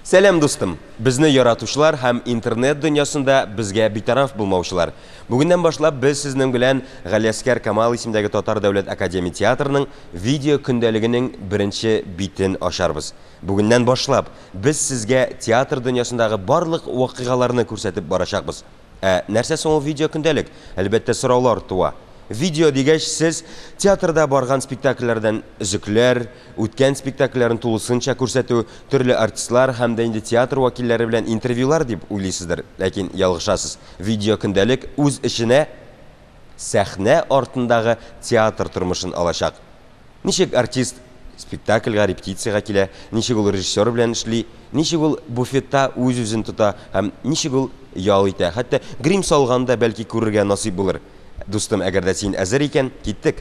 Сәлам, дустым! Безне яратучылар һәм интернет дөньясында безгә битараф булмаучылар. Бүгеннән башлап без сезнең белән Галиәсгар Камал исемдәге Татар дәүләт академия театрының видео көндәлегенең беренче битен ачарбыз. Бүгеннән башлап без сезгә театр дөньясындагы барлык вакыйгаларны күрсәтеп барачакбыз. Ә нәрсә соң ул видео көндәлек? Әлбәттә, сораулар туа. Видео дигәч, сез театрда барган спектакльләрдән өзекләр, үткән спектакльләрен тулысынча күрсәтү, төрле артистлар һәм дә инде театр вәкилләре белән интервьюлар дип уйлыйсыздыр. Ләкин ялгышасыз. Видео көндәлек үз эченә сәхнә артындагы театр тормышын алачак. Ничек артист спектакльгә, репетициягә килә, ничек ул режиссер белән эшли, ничек ул буфетта үз-үзен тота һәм ничек ул ял итә. Хәтта грим салганда бәлки күрергә насыйп булыр. Дустым, әгәр дә син әзер икән, киттек.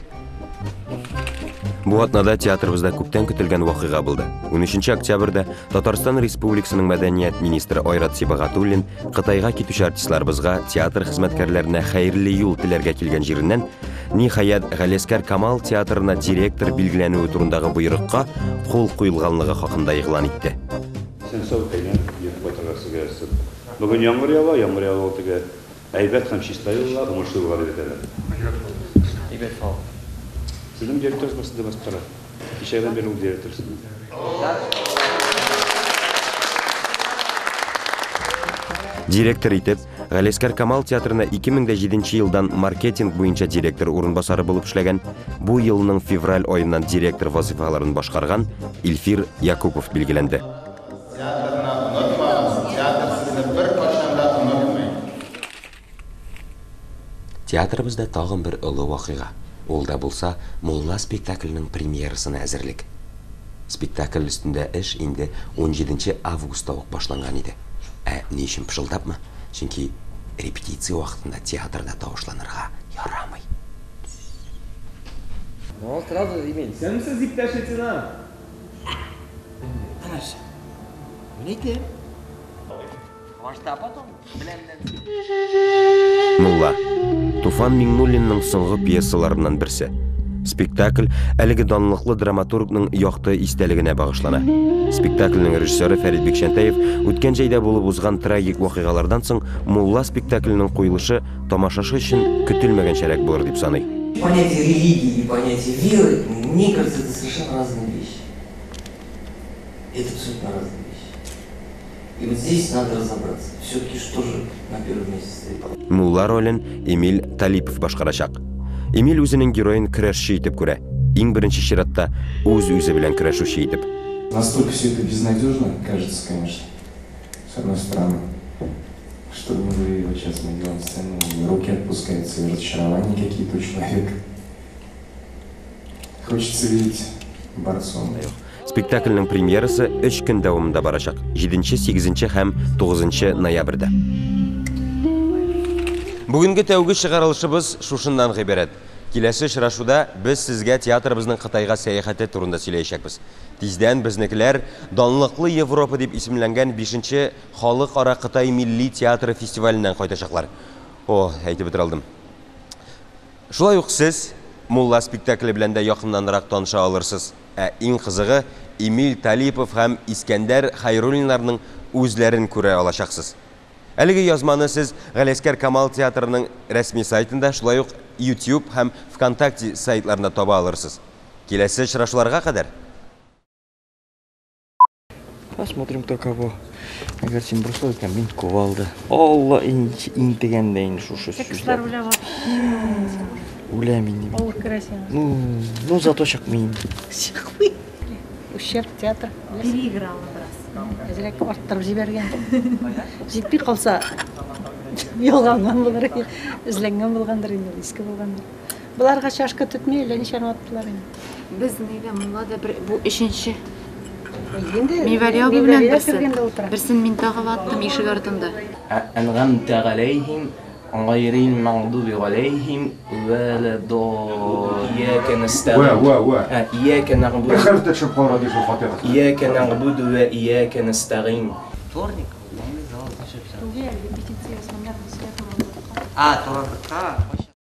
Бу атнада театрыбызда күптән көтелгән вакыйга булды. 13 октябрьдә Татарстан Республикасының мәдәният министры Айрат Сибагатуллин Кытайга китүче артистларыбызга, театр хезмәткәрләренә хәерле юл теләргә килгән җиреннән, ниһаять, Галиәсгар Камал театрына директор билгеләнүе турындагы боерыкка кул куелганлыгы хакында игълан итте. Исән-сау әйләнеп йөреп кайтырга сезгә язсын. Бүген яңгыр ява, яңгыр ява ул теге әйбәт һәм чиста юлга, уңышлы юлга дип әйтәләр. Әйбәт халык. Сезнең директорыгыз бар, сездә басып тора. Кичәдән бирле ул директор сезнең. Директор итеп, Галиәсгар Камал театрына 2007 елдан маркетинг буенча директор урынбасары булып эшләгән, бу елның февраль аеннан директор вазыйфаларын башкарган Илфир Якупов билгеләнде. Театрны онытмагыз, театр сезне беркайчан да онытмый. Театрыбызда тагын бер олы вакыйга. Ул да булса, Мулла спектакленең премьерасына әзерлек. Спектакль өстендә эш инде 17 августта ук башланган иде. Ә ни өчен пышылдапмы? Чөнки репетиция вакытында театрда тавышланырга ярамый. Ну, сразу ремень. Исәнмесез, иптәш лейтенант! Мин әйтәм. Башта потом Мулла. Туфан Миңнуллинның соңгы пьесаларыннан берсе. Спектакль әлеге данлыклы драматургның якты истәлегенә багышлана. Спектакльнең режиссеры Фәрит Бикчәнтәев үткән җәйдә булып узган трагик вакыйгалардан соң Мулла спектакленең куелышы тамашачы өчен көтелмәгәнчәрәк булыр дип саный. Понятие религии и понятие веры, мне кажется, это совершенно разные вещи. Это абсолютно разные вещи. И вот здесь надо разобраться. Все-таки что же на первом месте стоит? Мулла ролен Эмиль Талипов башкарачак. Эмиль үзенең героен көрәшче итеп күрә. Иң беренче чиратта үз-үзе белән көрәшүче итеп. Настолько все это безнадежно, кажется, конечно, с одной стороны, что мы говорили, вот сейчас мы делаем сцену, и руки отпускаются, и разочарования какие-то у человека. Хочется видеть борцом. Спектакльнең премьерасы 3 көн дәвамында барачак. 7, 8 һәм 9 ноябрьдә. Бүгенге тәүге чыгарылышыбыз шушыннан гыйбарәт. Киләсе очрашуда без сезгә театрыбызның Кытайга сәяхәте турында сөйләячәкбез. Тиздән безнекеләр Данлыклы Европа дип исемләнгән 5нче Халыкара Кытай милли театры фестиваленнән кайтачаклар. О, әйтеп бетерә алдым. Шулай ук сез Мулла спектакле белән дә якыннанрак таныша алырсыз. Ә иң кызыгы Эмиль Талипов һәм Искәндәр Хайруллиннарның үзләрен күрә алачаксыз. Әлеге язманы сез Галиәсгар Камал театрының рәсми сайтында, шулай ук YouTube һәм ВКонтакте сайтларында таба алырсыз. Киләсе очрашуларга кадәр. Посмотрим, кто кого. Әгәр син борыслы икән, мин кувалда. Алла интегәндә инде шушы Текстлар сүзләр. үлә вообще. Үләм инде мин. Авыр керәсең. Ну, зато чыкмыйм. Чыкмый. Ущерб театр. Переиграла бераз. Әзрәк арттырып җибәргән. Җитми калса, ялганган булыр, эзләнгән булгандыр инде, иске булгандыр. Боларга чашка тотмый, әллә ничә аттылар инде. Безнең өйдә мулла да бер бу өченче. Инде Мивәли абый белән Мивәли берсен. кергәндә утыра. Берсен мин тагып аттым ишек артында. Әнгамтә галәйһим, гайрил мәгъдуби галәйһим, вәлә Ияка нәстәгыйн. Вә, вә, вә. Ияка нәгъбуду. Бер хәреф тә төшеп калыр ди шул фатиха. Ияка нәгъбуду вә ияка нәстәгыйн. Вторник, полный зал, значит, Түгел, репетиция ясамнар, А, Торандыкка.